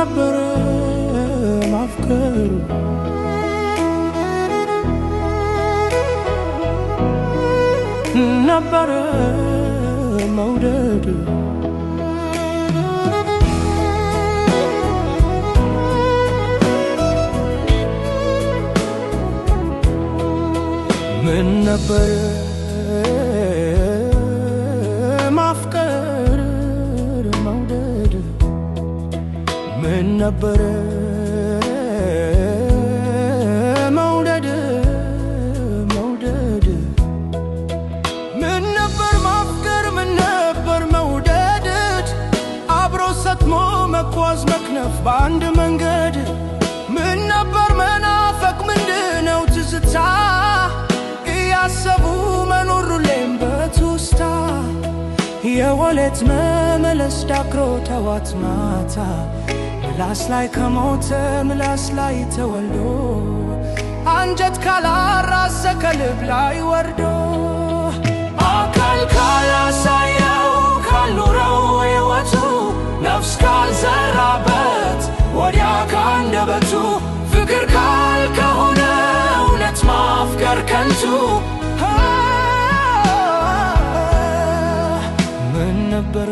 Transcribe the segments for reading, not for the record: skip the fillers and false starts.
ነበረ ማፍቀር ነበረ መውደድ ምን ነበር ማፍቀር መውደድ ምን ነበር መውደድ መውደድ ምን ነበር ማፍቀር ምን ነበር መውደድ አብሮ ሰጥሞ መጓዝ መክነፍ በአንድ መንገድ ምን ነበር መናፈቅ ምንድነው ትዝታ እያሰቡ መኖር ሁሌም በትውስታ የወለት መመለስ ዳክሮ ተዋት ማታ ምላስ ላይ ከሞተ ምላስ ላይ ተወልዶ አንጀት ካላራሰ ከልብ ላይ ወርዶ አካል ካላሳየው ካልኖረው ሕይወቱ ነፍስ ካልዘራበት ወዲያ ካንደበቱ ፍቅር ካልከሆነ እውነት ማፍቀር ከንቱ ምን ነበረ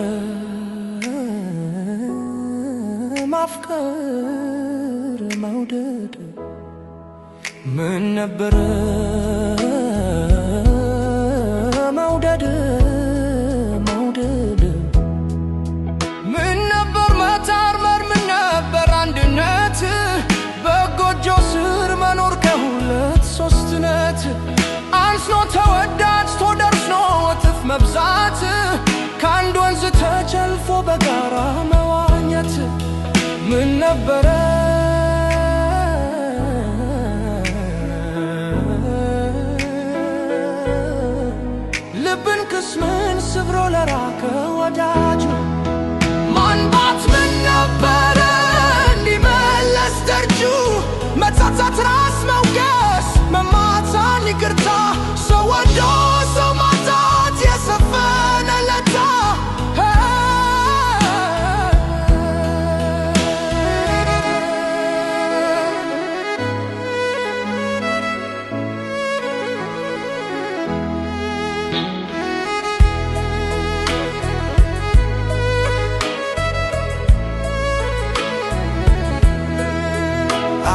ማፍቀር መውደድ ምን ነበረ መውደድ መውደድ ምን ነበር መታመር ምን ነበር አንድነት በጎጆ ስር መኖር ከሁለት ሶስትነት አንስኖ ተወዳጅ ተደርሶ እጥፍ መብዛት ከአንድ ወንዝ ተጨልፎ በጋራ መዋኘት ምን ነበረ ልብን ቅስምን ስብሮ ለራከ ወዳጁ ማንባት ምን ነበረ እንዲመለስ ደርጁ መጻጻት ራስ መውቀስ መማታን ይቅርታ ሰው ወዶ ሰው ማጣት የሰፈነ ለታ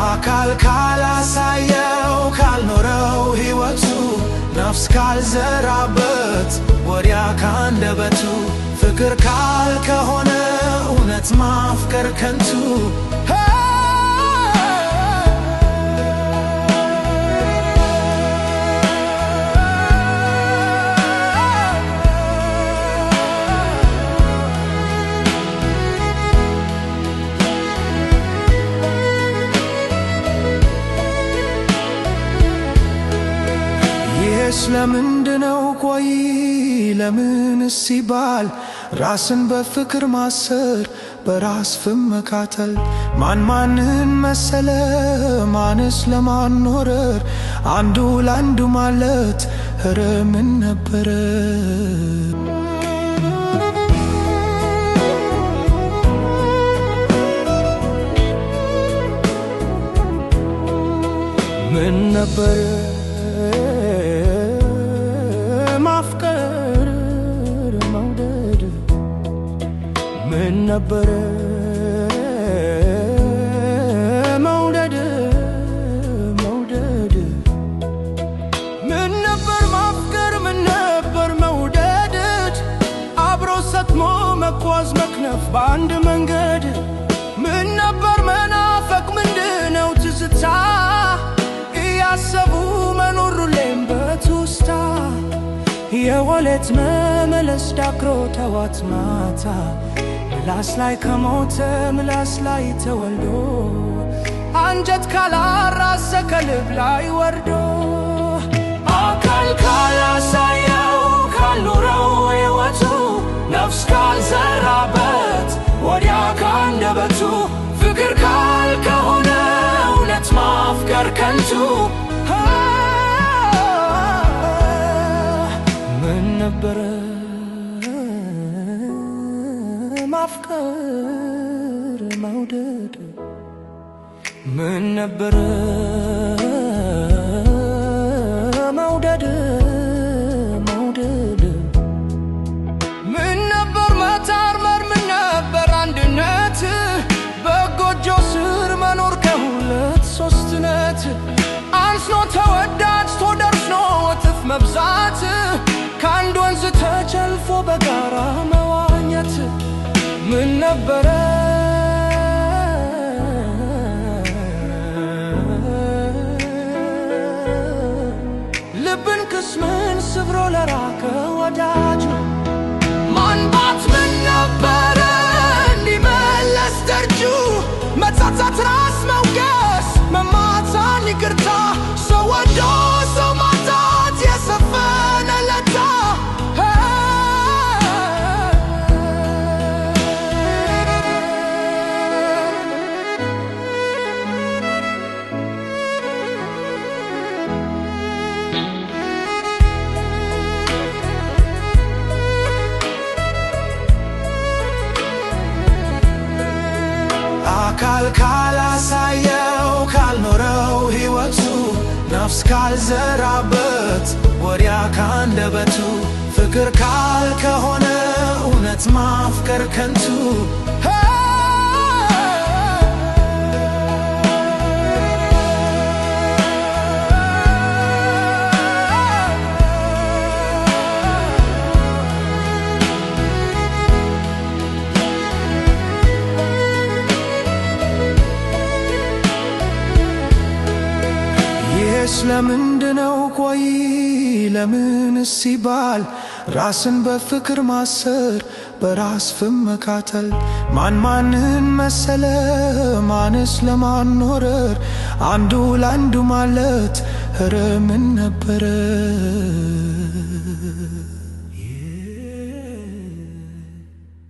አካል ካላሳየው ካልኖረው ሕይወቱ ነፍስ ካልዘራበት ወዲያ ካንደበቱ ፍቅር ካልከሆነ እውነት ማፍቀር ከንቱ ይህስ ለምንድነው? ቆይ ለምን ሲባል ራስን በፍቅር ማሰር በራስ ፍም መካተል ማን ማንን መሰለ ማንስ ለማን ኖረ አንዱ ለአንዱ ማለት ኧረ ምን ነበረ? ምን ነበር ማፍቀር መውደድ ምን ነበር መውደድ መውደድ ምን ነበር ማፍቀር ምን ነበር መውደድ አብሮ ሰጥሞ መጓዝ መክነፍ በአንድ መንገድ ምን ነበር መናፈቅ ምንድነው ትዝታ እያሰቡ መኖር ሁሌም በትውስታ የወለት መመለስ ዳክሮ ተዋት ማታ ምላስ ላይ ከሞተ ምላስ ላይ ተወልዶ አንጀት ካላራሰ ከልብ ላይ ወርዶ አካል ካላሳየው ካልኖረው ሕይወቱ ነፍስ ካልዘራበት ወዲያ ካንደበቱ ፍቅር ካልከሆነ እውነት ማፍቀር ከንቱ ምን ነበረ ማፍቀር መውደድ ምን ነበረ መውደድ መውደድ ምን ነበር መታርመር ምን ነበር አንድነት በጎጆ ስር መኖር ከሁለት ሶስትነት አንስኖ ተወዳጅ ተደርሶ እጥፍ መብዛት ከአንድ ወንዝ ተጨልፎ በጋራ መዋኘት ምን ነበረ ልብን ቅስምን ስብሮ ለራቀ ወዳጁ ማንባት ምን ነበረ እንዲመለስ ደርጁ መጻጻት ራስ መውቀስ መማታን ይቅርታ ሰው ወዶ ሰው ማጣት የሰፈነ ለታ። አካል ካላሳየው ካልኖረው ሕይወቱ ነፍስ ካልዘራበት ወዲያ ካንደበቱ ፍቅር ካልከሆነ እውነት ማፍቀር ከንቱ። ይህስ ለምንድነው? ቆይ ለምን ሲባል ራስን በፍቅር ማሰር በራስ ፍም መካተል ማን ማንን መሰለ ማንስ ለማን ኖረር አንዱ ለአንዱ ማለት ኧረ ምን ነበረ?